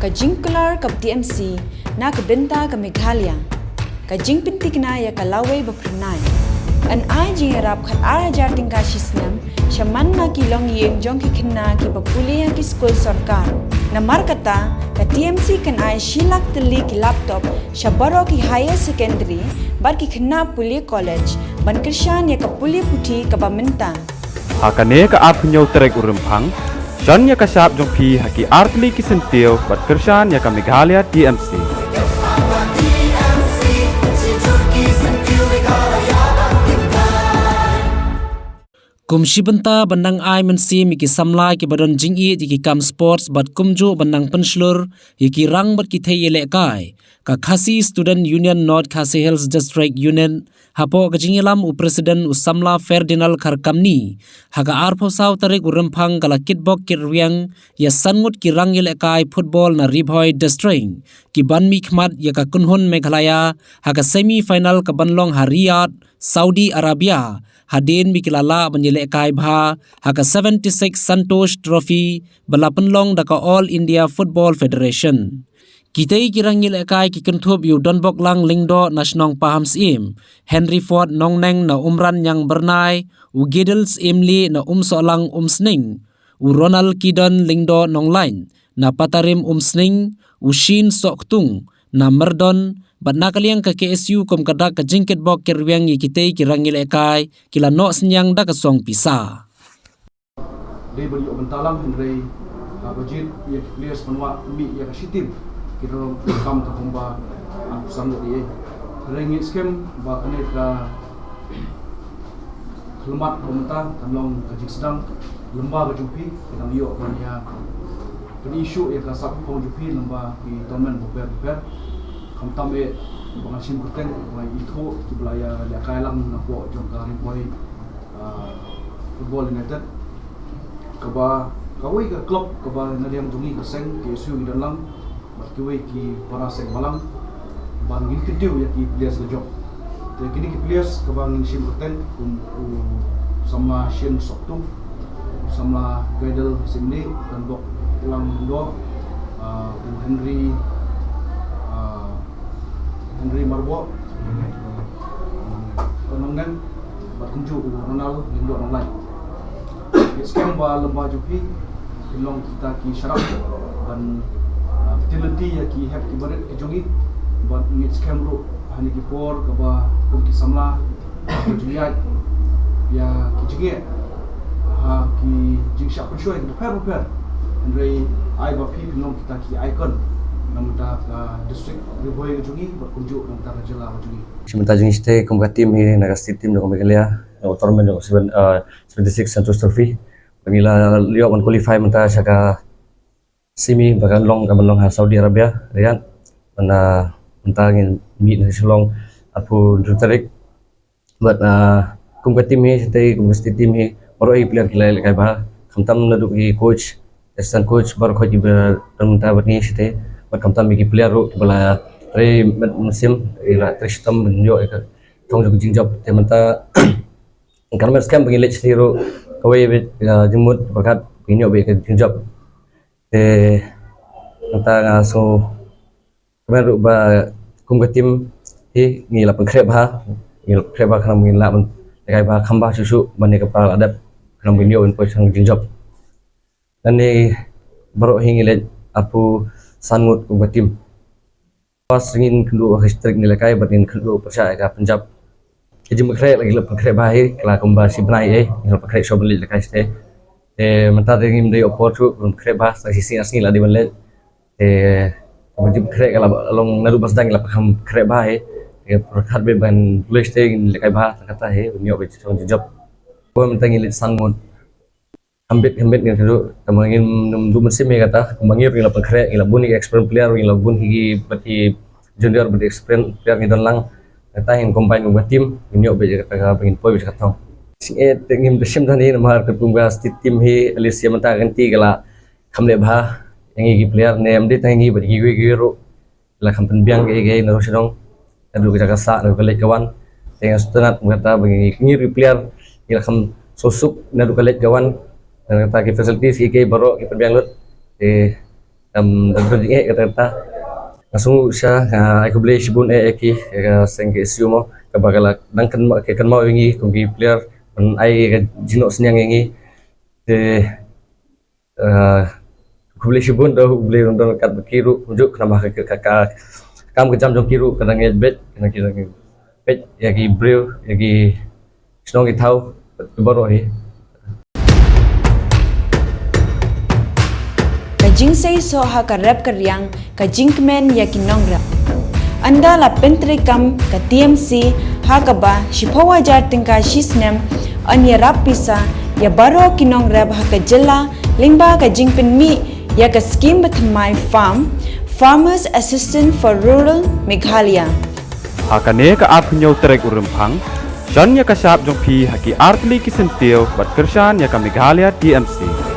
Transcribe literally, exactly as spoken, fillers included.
Ka jingkular ka T M C na ka bynta ka Meghalaya. Ka jingpynthikna ïa ka lawei ba phyrnai. Yn ai jingïarap khat ar hajar tyngka shi snem sha man la ki longïing jong ki khynnah kiba pule ha ki skul sorkar. Namar kata, ka T M C kan ai shi lak tylli ki laptop sha baroh ki higher secondary bad ki khynnah pule college ban kyrshan ïa ka pule puthi kaba mynta. Ha kane ka arphew hynñiew tarik u Rymphang, shon ïa ka shap jong phi ha ki artylli ki syntiew bad kyrshan ïa ka Meghalaya T M C. Kum shi bynta ban nang ai mynsiem ïa ki samla kiba don jingïeit ïa ki kam sports bad kumjuh ban nang pynshlur ïa ki rang bad ki thei ïalehkai, ka Khasi Student Union North Khasi Hills District Unit, hapoh ka jingïalam u President u samla Ferdinand Kharkamni, ha ka arphew saw tarik u Rymphang ka la kitbok kitrwiang ïa san ngut ki rang ïalehkai football na Ri Bhoi District, ki ban mihkhmat ïa ka kynhun Meghalaya ha ka semi final ka ban long ha Riyadh, Saudi Arabia, hadien ba ki la lah ban ïalehkai bha ha ka seventy-six Santosh Trophy ba la pynlong da ka All India Football Federation. Kitei ki rang ïalehkai ki kynthup ïa u Donboklang Lyngdoh na shnong Pahamsyiem, Henry Ford Nongneng na Umranñiang Byrnai, u Giddel Syiemlieh na Umsohlang Umsning, u Ronald Kidon Lyngdoh Nonglait na Patarim Umsning, u Shin Sohktung na Myrdon, bad na ka liang ka K S U kum ka dak ka jingkitbok kitrwiang ïa kitei ki rang ïalehkai ki la noh synñiang da ka song pisa. Dei ban ïoh bynta lang hynrei, ah, ba jied ïa ki players ban wad mih ïa ka shi team ki donkam ka kumba, ah, san ngut ïa. Hynrei ngi skhem ba kane ka khlammat ba mynta kan long ka jingsdang lyngba ka jong phi, ki dang ïoh ban ïa pyni shuh ïa ka sap kong jong phi lyngba ki tournament bapher bapher. Khamtam eh ba ngan shim kyrteng ba ithuh kiba la ïa lehkai lang napoh jong ka Ri Bhoi, ah, Football United, kaba kawei ka club kaba na liang jong ngi ka seng K S U ngi don lang, bad kiwei ki para seng balang, ba ngin kyntiew ïa ki players la jop. Te kine ki players kaba ngin shim kyrteng kum u samla Shin Sohktung, u samla Giddel Syiemlieh, Donboklang Lyngdoh, ah, u Henry, ah, Henry Marboh Nongneng, bad kumjuh u Ronald Lyngdoh Nonglait. Ngi skhem ba lyngba jong phi kin long kita ki sharak ban, ah, pynlynti ïa ki hep ki barit ki jong ngi, bad ngi skhem ruh ha kine ki por kaba kum ki samla ka jingïaid ïa ki jingeh ha ki jingshah pynshoi bapher bapher. Hynrei ai ba phi phin long kita ki icon na bynta ka district Ri Bhoi ka jong ngi bad kumjuh na bynta ka jylla ka jong ngi. Shi mynta jong ngi shatei kum ka team hi na ka state team jong ka Meghalaya, na ka tournament jong ka seven, uh, seventy-six Santosh Trophy. Ba ngi la ïoh ban qualify mynta sha ka semi ba kan long, ka ban long ha Saudi Arabia, Riyadh. Mynta, mynta ngin mih na Shillong arphew hynriew tarik. Bad, ah, kum ka team hi shatei, kum ka state team hi, baroh hi player ki la lehkai bha. Khamtam naduh ki coach, assistant coach, baroh ki ba don mynta bad ngi shatei. Bad khamtam ki player ruh kiba la trei met mynsiem, ki la trei shitom ban ïoh ïa ka thong jong ka jingjop. Te mynta kan mut skhem ba ngin leit shatei ruh kawei beit, ah, jingmut ba kat ngin ïoh beit ka jingjop. Te mynta nga sngew kumne ruh ba kum ka team hi ngi la pynkhreh bha, ngi la pynkhreh bha khnang ba ngin lah ban lehkai bha kham bha shuh shuh ban ïa ka para la dep khnang ba ngin ïoh ban poi sha ka jingjop. Nangne baroh hi ngi leit arphew san ngut kum ka team. Pas ngin kynduh ha ka strik ngi lehkai bad ngin kynduh pyrshah ïa ka Punjab. Ka jingpynkhreh la ngi la pynkhreh bha hi, ka la kumba shi bnai eh ngi la pynkhreh shuwa ban leit lehkai shatei. Te mynta te ngim dei ïoh por shuh ban pynkhreh bha, sa shisien ar sngi la dei ban leit. Te ka jingpynkhreh ka la long naduh ba sdang ngi la pynkhreh bha hi. Te pyrkhat beit ban leit shatei ngin lehkai bha tang kata hi ban ïoh beit sha ka jingjop. Ko mynta ngi leit san ngut. Kham bit kham bit ngin kynduh, tangba ngin ym duh mynsiem ïa kata, kumba ngi ruh ngi la pynkhreh, ngi la bun ki experienced player, ngi la bun ki bad ki junior bad experienced player ngi don lang. Kata ngin combine kum ka team, ngin ïoh beit ïa kata kaba ngin poi beit sha ka thong. Shisien te ngim da shim tang ne namar ka kum ka state team hi, Alicia mynta ka kynti ka la kham leh bha ïa ngi ki player ne ym dei tang ïa ngi bad kiwei kiwei ruh. La kham pynbiang kaei kaei na ruh sha dong. Naduh ka jaka sah, naduh ka leit ka wan. Te nga sngewtynnat kumta ba ngi, ngi ruh ki player ngi la kham sngewsuk naduh ka leit ka wan. Te kata ki facilities kiei kiei baroh ki pynbiang lut. Te Em, dang kren jingeh kata kata. Nga sngew sha, ah, ai khublei shibun eh, eh, ki, eh, ka seng ka S U mo, kaba ka la dang kynmaw, ka kynmaw ïa ngi kum ki player, ban ai ka jingnoh synñiang ïa ngi. Te, eh, khublei shibun, da khublei ruh don kat ba ki ruh, kumjuh khnang ba ka, ka, ka, ka kam ka jam jong ki ruh ka dang ïaid beit, khnang ki dang ïaid beit ïa ki briew, ïa ki shnong ki thaw, bad ki baroh hi. Ka jingseisoh ha ka rep ka riang, ka jingkmen ïa ki nongrep. Ynda la pyntreikam ka T M C ha kaba shiphew hajar tyngka shi snem, yn ïarap pisa ïa baroh ki nongrep ha ka jylla lyngba ka jingpynmih ïa ka skim bathymmai farm, Farmers Assistance for Rural Meghalaya. Ha kane ka arphew hynñiew tarik u Rymphang, shon ïa ka shap jong phi ha ki artylli ki syntiew bad kyrshan ïa ka Meghalaya T M C.